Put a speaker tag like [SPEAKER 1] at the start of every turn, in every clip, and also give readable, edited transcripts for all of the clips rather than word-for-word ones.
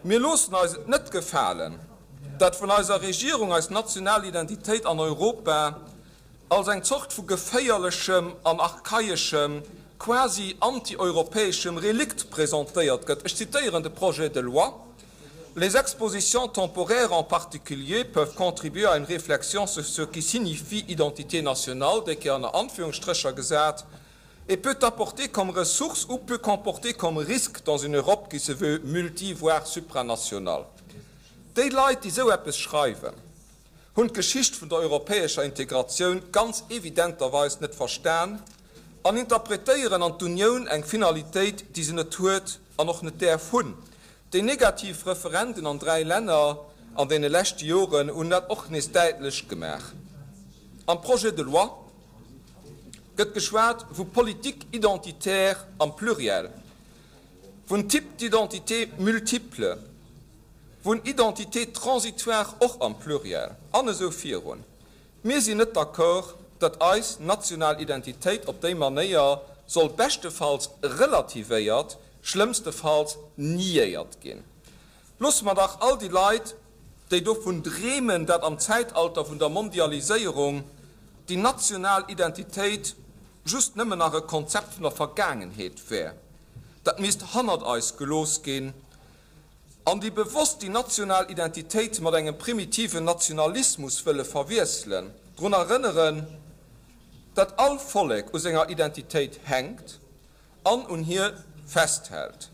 [SPEAKER 1] Mir loossen eis et net gefalen, dat vun eiser Regierung eis national Identitéit an Europa als eng Zort vu geféierlechem an archaieschem, quasi anti-europäeschem Relikt presentéiert gëtt. Ech zitéieren de Projet de loi, Les expositions temporaires en particulier peuvent contribuer à une réflexion sur ce qui signifie identité nationale, déi Kéier ënner Anführungsstrécher gesat, et peut apporter comme ressource ou peut comporter comme risque dans une Europe qui se veut multi voire supranationale. Déi Leit, déi esou eppes schreiwen, hunn d'Geschicht vun der europäescher Integratioun ganz evidenterweis net verstan an interpretéieren an d'Unioun eng Finalitéit, déi se net huet an och net däerf hunn. Déi negativ Referenden an 3 Länner an deene leschte Joren hunn dat och nees däitlech gemaach. Am Projet de loi gëtt geschwat vu Politique identitaire am Pluriel, vun Types d'identité multiples, vun Identité transitoire och am Pluriel, an esou virun. Mir sinn net d'accord, datt eis national Identitéit op déi Manéier soll beschtefalls relativéiert, schlëmmstefalls niéiert ginn. Loosse mer dach all déi Leit, déi dovun dreemen, dat am Zäitalter vun der Mondialiséierung déi national Identitéit just nëmmen nach e Konzept vun der Vergaangenheet wär, dat misst hannert eis gelooss ginn, an déi bewosst déi national Identitéit mat engem primitiven Nationalismus wëlle verwiesselen, drun erënneren, dat all Vollek u senger Identitéit hänkt an un hir festhält.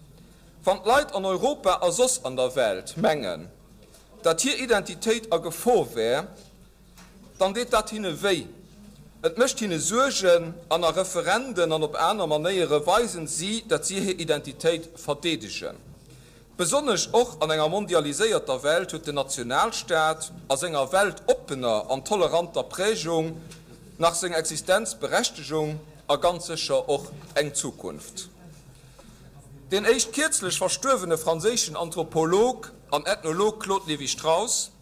[SPEAKER 1] Wann d'Leit an Europa a soss an der Welt mengen, dat hir Identitéit a Gefor wär, dann deet dat hinne wéi, et mécht hinne Suergen an a Referenden an op aner Manéiere weisen si, dat si hir Identitéit verdeedegen. Besonnesch och an enger mondialiséierter Welt huet den Nationalstaat a senger weltoppener an toleranter Prägung nach seng Existenzberechtegung a ganz sécher och eng Zukunft. Deen éischt kierzlech verstuerwene franséischen Anthropolog an Ethnolog Claude Lévi-Strauss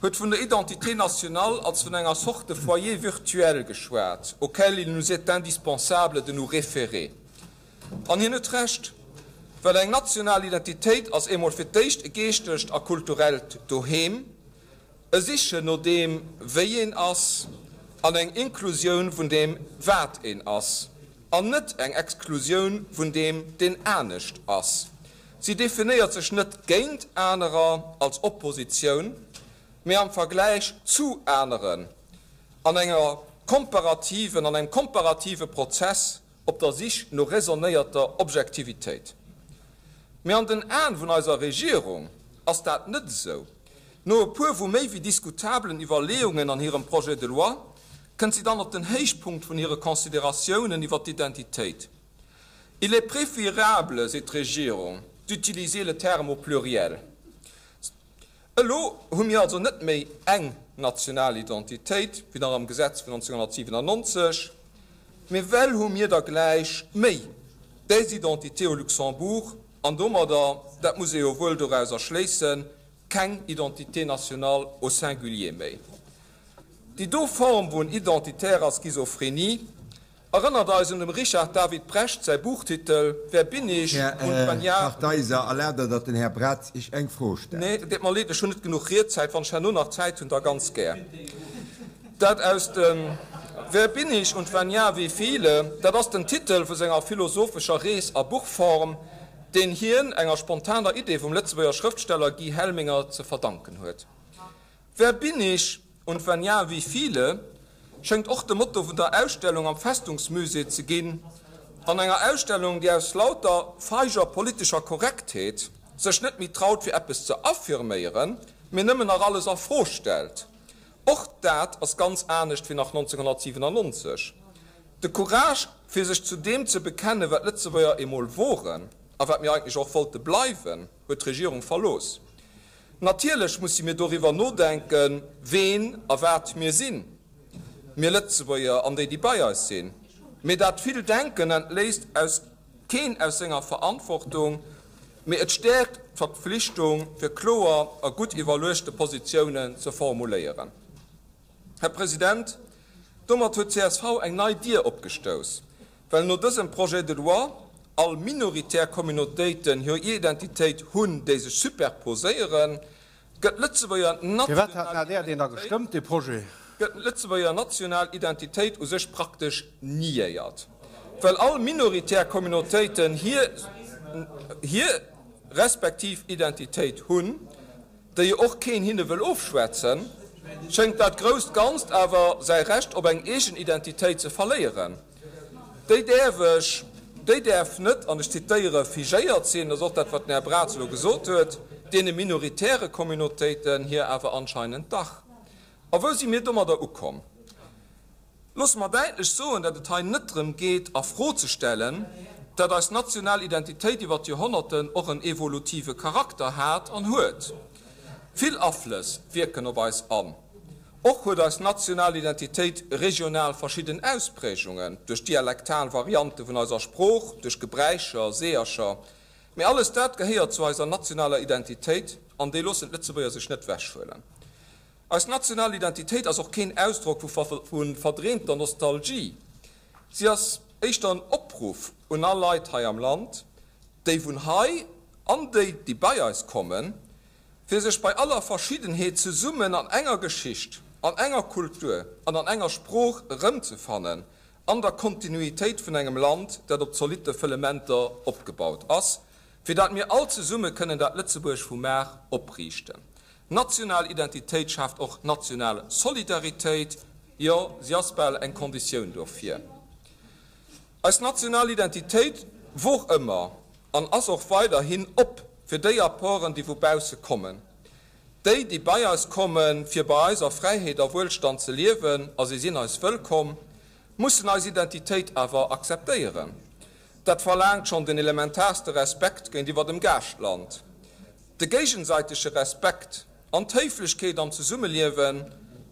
[SPEAKER 1] huet vun der Identité nationale als vun enger Sorte de foyer virtuel geschwat, auquel il nous est indispensable de nous référer. An hien huet Recht, well eng national Identitéit ass eemol fir d'éischt e geeschtegt a kulturellt Doheem, e Sichen no deem, wéi een ass, an eng Inklusioun vun deem, wat een ass, an net eng Exklusioun vun deem, deen anescht ass. Si definéiert sech net géint anerer als Oppositioun, mee am Vergläich zu aneren, an enger komparativen, an engem komparative Prozess op der Sich no raisonnéierter Objektivitéit. Mee an den Aen vun eiser Regierung ass dat net esou. No e puer vu méi wéi diskutabelen Iwwerleeungen an hirem Projet de loi kënnt si dann op den Héichpunkt vun hire Consideratiounen iwwer d'Identitéit. Il est préférable, seet d'Regierung, d'utiliser le terme au pluriel. Elo hu mir also net méi eng national Identitéit, wéi nach am Gesetz vun 1997, mee well hu mir der gläich méi, des identités au Luxembourg, an domadder, dat muss ee jo wuel dorauser schléissen, keng Identité nationale au singulier méi. Déi do Form vun identitärer Schizophrenie Erënnert eis un dem Richard David Precht säi Buchtitel Wer bin ich
[SPEAKER 2] Här
[SPEAKER 1] und wenn ja.
[SPEAKER 2] Kartheiser, erlaabt Der, datt den Här Braz Iech eng Fro stellt?
[SPEAKER 1] Nee, et deet mer leed, ech hunn net genuch Riedzäit. Wann ech herno nach Zäit hunn, da ganz gär. Dat aus dem Wer bin ich und wenn ja, wie viele? Dat ass den Titel vu senger philosophescher Rees a Buchform, deen hien enger spontaner Idee vum Lëtzebuerger Schrëftsteller Guy Helminger ze verdanken huet. Wer bin ich und wenn ja, wie viele? schéngt och de Motto vun der Ausstellung am Festungsmusée ze ginn, an enger Ausstellung, déi aus lauter feiger politescher Korrektheet sech net méi traut fir eppes ze affirméieren, mee nëmmen nach alles a Fro stellt. Och dat ass ganz anescht wéi nach 1997. De Courage fir sech zu deem ze bekennen, wat Lëtzebuerger emol woren a wat mir eigentlech och wollte bleiwen, huet d'Regierung verlooss. Natierlech musse mir doriwwer nodenken, ween a wat mir sinn, mir Lëtzebuerger an déi, déi bei eis sinn. Mee dat vill Denken entléisst aus keen aus senger Verantwortung, mee et stäerkt d'Verpflichtung, fir kloer a gutt iwwerluechte Positiounen ze formuléieren. Här President, domat huet csv eng nei Dier opgestouss, well no dësem Projet de loi. all minoritär Communautéiten hir Identitéit hunn, déi sech superposéieren, gëtt d'Lëtzebuerger
[SPEAKER 3] Firwat hat den adr deen da gestëmmt, dee Projet?
[SPEAKER 1] Gëtt d'Lëtzebuerger national Identitéit u sech praktesch niéiert, well all minoritär Communautéiten hir hir respektiv Identitéit hunn, déi jo och keen hinne wëll ofschwätzen, schéngt dat grousst Ganzt awer säi Recht op eng eegen Identitéit ze verléieren. Déi däerf ech, déi däerf net, an ech zitéiere, figéiert sinn, dat ass och dat, wat den Här Braz elo gesot huet, deene minoritäre Communautéiten hir awer anscheinend dach. A wou si mir domadder ukomm? Loosse mer däitlech soen, datt et hei net drëm geet, a Fro ze stellen, datt eis national Identitéit iwwer d'Joerhonnerten och en evolutive Charakter hat an huet. Vill Aflëss wierken op eis an. Och huet eis national Identitéit regional verschidden Ausprägungen, duerch dialektal Variante vun eiser Sprooch, duerch Gebräicher, Seeërcher. Mee alles dat gehéiert zu eiser nationaler Identitéit an déi loossen d'Lëtzebuerger sech net wechhuelen. Eis national Identitéit ass och keen Ausdrock vu verdreemter Nostalgie. Si ass éischter en Opruff un all Leit hei am Land, déi vun hei an déi, déi bei eis kommen, fir sech bei aller Verschiddenheet zesummen an enger Geschicht, an enger Kultur an an enger Sprooch erëmzefannen, an der Kontinuitéit vun engem Land, dat op zolitte Fëllementer opgebaut ass, fir dat mir all zesumme kënnen dat Lëtzebuerg vu mar opriichten. National Identitéit schaaft och national Solidaritéit, jo, si ass bal eng Konditioun dofir. Eis national Identitéit wor ëmmer an ass och weiderhin op fir déi Apporten, déi vu bausse kommen. Déi, déi bei eis kommen, fir bei eis a Fräiheet a Wuelstand ze liewen, a si sinn eis wëllkomm, mussen eis Identitéit awer akzeptéieren. Dat verlaangt schonn den elementaarste Respekt géintiwwer dem Gaaschtland. De géigenseitege Respekt an d'Héiflechkeet am Zesummeliewen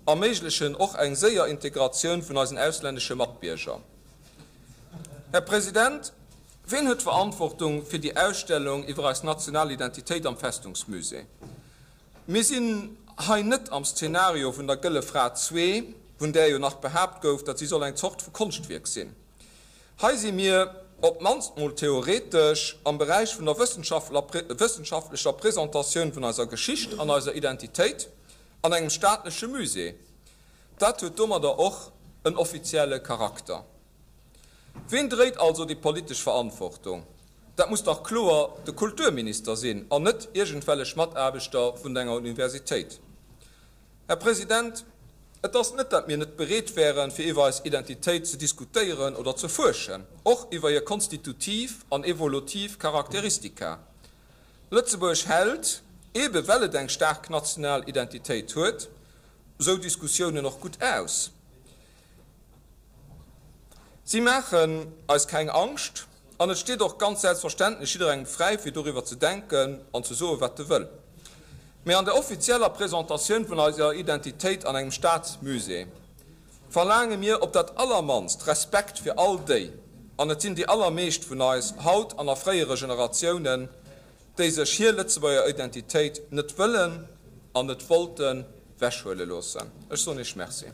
[SPEAKER 1] erméiglechen och eng séier Integratioun vun eisen auslännesche Matbierger. Här President, ween huet d'Verantwortung fir déi Ausstellung iwwer eis national Identitéit am Festungsmusée? Mir sinn hei net am Szenario vun der Gëlle Fra zwee, vun där jo nach behaapt gouf, datt si soll eng Zort vu Konschtwierk sinn. Hei si mir, op d'mannst mol theoretesch, am Beräich vun der wëssenschaftlecher Presentatioun vun eiser Geschicht an eiser Identitéit an engem staatleche Musée. Dat huet domadder och en offizielle Charakter. Ween dréit also déi politesch Verantwortung? Dat muss dach kloer de Kulturminister sinn an net iergendwellech Mataarbechter vun enger Universitéit. Här President, et ass net, dat mir net bereet wären, fir iwwer eis Identitéit ze diskutéieren oder ze fuerschen, och iwwer hir konstitutiv an evolutiv Charakteristika. Lëtzebuerg hält, eebe well et eng staark national Identitéit huet, esou Diskussiounen och gutt aus. Si maachen eis keng Angscht an et steet och ganz selbstverständlech jidderengem fräi, fir doriwwer ze denken an ze soen, wat e wëll. Mee an der offizieller Presentatioun vun eiser Identitéit an engem Staatsmusée verlaange mir op dat allermannst Respekt fir all déi, an et sinn déi allermeescht vun eis haut an a fréiere Generatiounen, déi sech hir Lëtzebuerger Identitéit net wëllen an net wollten wechhuele loossen. Ech soen Iech Merci.